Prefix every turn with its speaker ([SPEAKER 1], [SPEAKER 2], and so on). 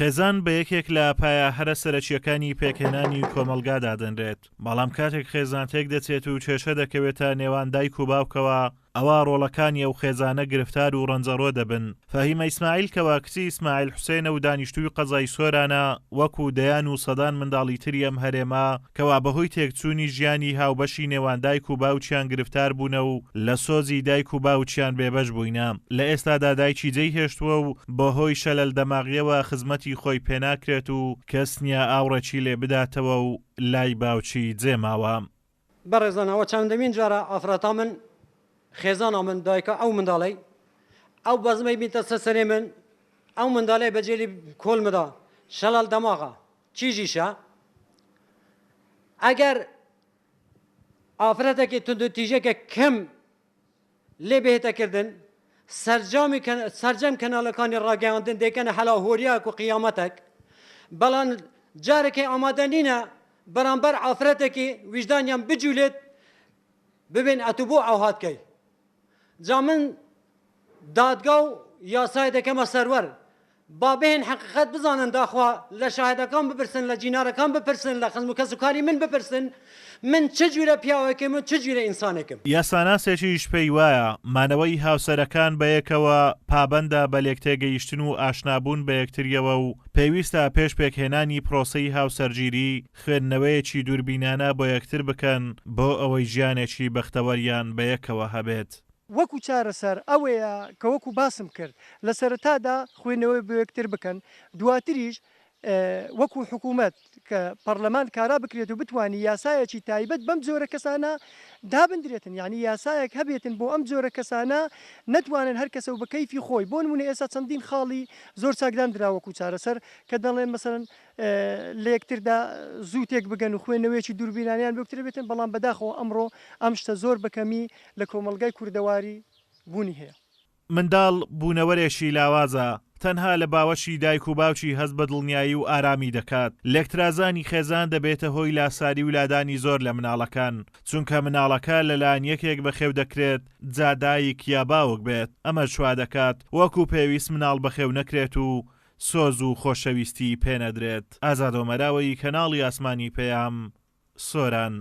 [SPEAKER 1] خێزان بە یەکێک لە پایە هەرە سەرەکییەکانی پێکهێنانی کۆمەڵگا دادەنرێت، بەڵام کاتێک خێزان تێکدەچێت و کێشە دەکەوێتە نێوان دایک و باوکەوە، ئەوا ڕۆڵەکانی ئەو خێزانە گرفتار و ڕەنجەڕۆ دەبن. فەهیمە ئیسماعیل کەوا کچی ئیسماعیل حوسێنە و دانیشتووی قەزای سۆرانە، وەکو دەیان و سەدان منداڵی تری ئەم هەرێمە کەوا بەهۆی تێکچوونی ژیانی هاوبەشی نێوان دایک و باوکیان گرفتار بوونە و لە سۆزی دایک و باوکیان بێبەش بووینە، لە ئێستادا دایکی جێی هێشتووە و بەهۆی شەلەل دەماغیەوە خزمەتی خۆی پێناکرێت و کەس نیە ئاوڕێکی لێ بداتەوە و لای باوکی جێماوە.
[SPEAKER 2] بەڕێزان ئەوە چەندەمین جارە ئافرەتا من خێزانا من دایکا ئەو منداڵەی ئەو بەزمەی بینتە سەر سەرێ من ئەو منداڵەی بەجێلی کۆل مدا شەلال دەماغە چیژیشە ئەگەر ئافرەتێکی توندوتیژەکە کەم لێ بهێتە کردن سەرجامی سەرجەم کەنالەکانی ڕاگەیاندن دەیکەنە هەلا هۆریاک و قیامەتەک بەڵام جارێکی ئامادە نینە بەرامبەر ئافرەتێکی ویژدانیان بجولێت ببێن ئەتوو بۆ ئەوها دکەی جا من دادگا و یاسای دەکەمە سەروەر با بهێن حەقیقەت بزانن داخوا لە شاهدەکان بپرسن لە جینارەکان بپرسن لە خزم و کەس و کاری من بپرسن من چ جورە پیاوێکم و چ جورە ئینسانێکم.
[SPEAKER 1] یاساناسێکیش پێی وایە، مانەوەی هاوسەرەکان بەیەکەوە پابەندە بە لێکتێگەیشتن و ئاشنابوون بەیەکتریەوە و پێویستە پێش پێکهێنانی پرۆسەی هاوسەرگیری خوێندنەوەیەکی دووربینانە بۆ یەکتر بکەن بۆ ئەوەی ژیانێکی بەختەوەریان بەیەکەوە هەبێت.
[SPEAKER 3] وەکو چارەسەر ئەوەیە کە وەکو باسم کرد لە سەرەتادا خوێندنەوەی بۆ یەکتر بکەن دواتریش وەکو حکومەت کە پەڕلەمان کارا بکرێت و بتوانی یاسایەکی تایبەت بەم جۆرە کەسانە دابندرێتن یانی یاسایەک هەبێتن بۆ ئەم جۆرە کەسانە نەتوانن هەر کەسە و بە کەیفی خۆی بۆ نمونە ئێستا چەندین خاڵی زۆر چاک داندرا وەکو چارەسەر کە دەڵێن مەسەلەن لە یەکتردا زوو تێک بگەن و خوێندنەوەیەکی دووربینانەیان بۆ یەکتر بێتن بەڵام بەداخەوە ئەمڕۆ ئەم شتە زۆر بە کەمی لە کۆمەڵگای کوردەواری بوونی هەیە.
[SPEAKER 1] منداڵ بوونەوەرێکی لاوازە، تەنها لە باوەشی دایک و باوکی هەست بە دڵنیایی و ئارامی دەکات، لێکترازانی خێزان دەبێتە هۆی لاساری و لادانی زۆر لە مناڵەکان، چونکە مناڵەکە لەلایەن یەکێک بەخێو دەکرێت جا دایک یا باوک بێت، ئەمەش وادەکات وەکو پێویست مناڵ بەخێو نەکرێت و سۆز و خۆشەویستی پێنەدرێت. ئازاد ئۆمەراوەیی کەناڵی ئاسمانی پەیام، سۆران.